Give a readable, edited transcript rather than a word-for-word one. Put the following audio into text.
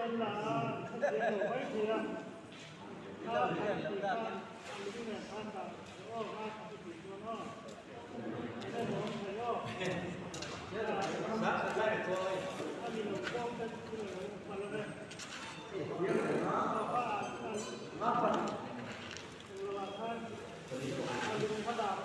an la a, an hrethiam lo mai thei a. Kha kan tih kha a lung nen khan dah aw nga khat i tih chuan aw. Enge maw awm thei aw. A ni lo zawng ten thil a lo awm palh ang e. Aw kha a englo ah khan a lung kha dah.